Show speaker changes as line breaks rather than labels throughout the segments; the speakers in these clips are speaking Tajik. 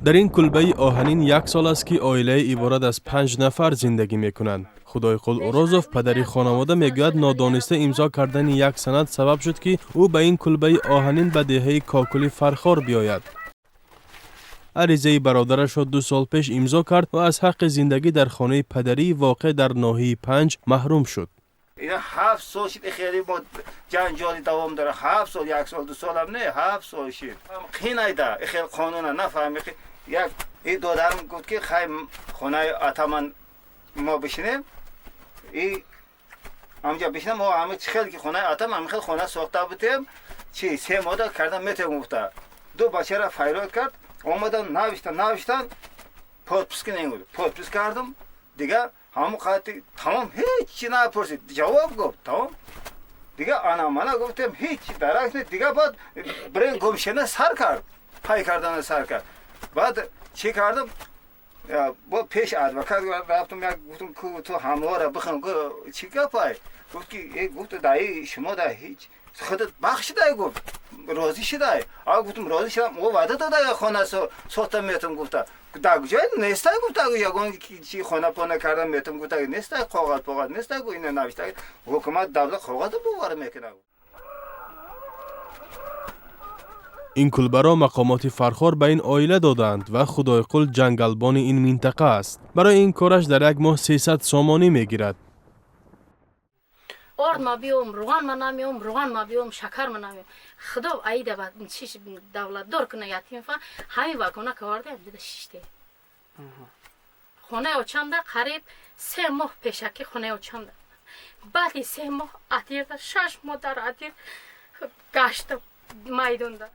Дар ин кулбаи оҳанин як сол аст, ки оилаи иборат аз 5 нафар зиндагӣ мекунанд. Худойқул Урозов, падари хонавода, мегӯяд, нодониста имзо кардани як санад сабаб шуд, ки ӯ ба ин кулбаи оҳанин ба деҳаи Кокули Фархор биёяд. Аризаи бародарашро 2 сол пеш имзо кард ва аз ҳаққи зиндагӣ дар хонаи падарии воқеъ дар ноҳияи Панҷ маҳрум шуд.
Ина 7 сол шид, хеле мо ҷанҷоли давом дора. 7 сол, як сол, 2 солам не, 7 сол шид. Қинайда хел қонуна нафаҳми. Як и додарам гуфт, ки хай, хонаи атаман мо бишинем и ҳамҷа бишинем. Мо ҳама чи хел ки хонаи атам, ҳама хел хона сохта будем, чи се мода кардан метавон гуфта. Ду бачара файрод кард, омадан, навиштан, навиштан, подпись кунем гуфт. Подпись кардам, дига ҳамон қати тамом, ҳеҷ чи напурсид, ҷавоб гуфт, тамом. Дига ана мана гуфтем, ҳеҷ дарак не. Дига баъд бирен гумшена сар кард, пай кардана сар кард. Баъд чӣ кардам? Бо пеш адвокат рафтам, як гуфтам, ку ту ҳамвора бихан, чӣ гапай? Гуфт, ки гуфт, даи шумо да ҳеҷ худат бахшидай, гуфт, розӣ шидай. А гуфтам, розӣ шудам, о ваъда дода, хона сохта метам гуфта. Дар ҷой нестай, гуфта, ягон чи хона пона кардан метам гуфта, нестай, коғаз поғаз нестай. Ина навишта, ҳукумат, давлат коғаза бовар мекунад.
Ин кулбаро мақомоти Фархор ба ин оила додаанд ва Худойқул ҷангалбони ин минтақа аст. Барои ин кораш дар як моҳ 300 сомонӣ мегирад.
Орд ма биём, руған ма намеём, руған ма биём, шакар ма намеём. Худо аида ба чиш давлатдор куна, ятим фа ҳамин вагона коварда дида шиште. Хонаи очамда қариб 3 моҳ пешакӣ хонаи очамда. Баъди 3 моҳ атирда, 6 моҳ дар атир гаштам майдонда.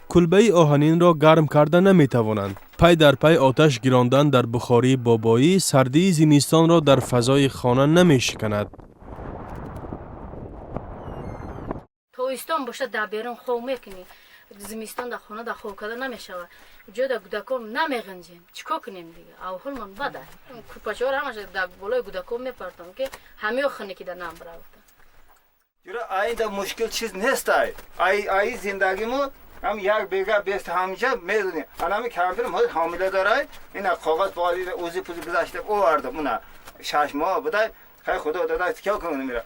Кулбаи оҳанинро гарм карда наметавонанд. Пай дар пай оташ гирондан дар бухории бобоӣ сардии зимистонро дар фазои хона намешиканад.
Тобистон бошад, дар берун хов мекунӣ, зимистон дар хона дар хов карда намешавад. Ҷо дар кӯдакон намеғинҷем, чӣ кор кунем дига? Авҳолмон бада. Курпачаҳоро ҳамаша дар болои кӯдакон мепартом, ки ҳамео хунукида намбаравта.
Ҷура айда мушкил чиз нестай. Ай ай зиндагимо ҳам як бега бест ҳамҷа медонӣ. Анами кампирам ҳозир ҳомила дорай, ина коғаз боғази узи пузи гузашта овардам, уна 6 моҳ будай. Хай, худо дада, кё кунам мира.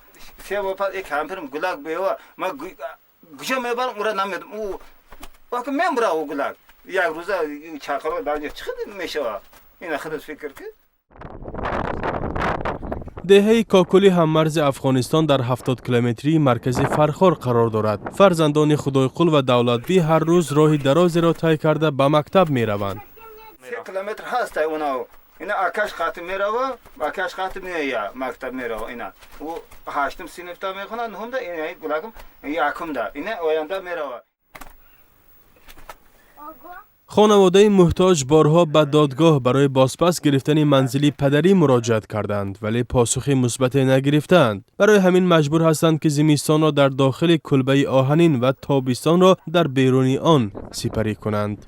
3 моҳ пас и кампирам гулак бева, ма куҷо мебарам, ура намедонам. Ӯ вака мембура ӯ гулак. Як рӯза чақало дар чӣ хел мешава? Ина худат фикр ки.
Деҳаи Кокулӣ ҳаммарзи Афғонистон дар 70 километрии маркази Фархор қарор дорад. Фарзандони Худойқул ва Давлатбӣ ҳар рӯз роҳи дарозеро тай карда ба мактаб мераванд.
3 километр ҳастай уна. Ина акаш қати мерава, акаш қати меоя, мактаб мерава. Ина ӯ ҳаштум синфта мехонад, нуҳумда, ина гулакам якумда, ина оянда мерава.
Хонаводаи муҳтоҷ борҳо ба додгоҳ барои бозпас гирифтани манзили падарӣ муроҷиат карданд, вале посухи мусбате нагирифтаанд. Барои ҳамин маҷбур ҳастанд, ки зимистонро дар дохили кулбаи оҳанин ва тобистонро дар беруни он сипарӣ кунанд.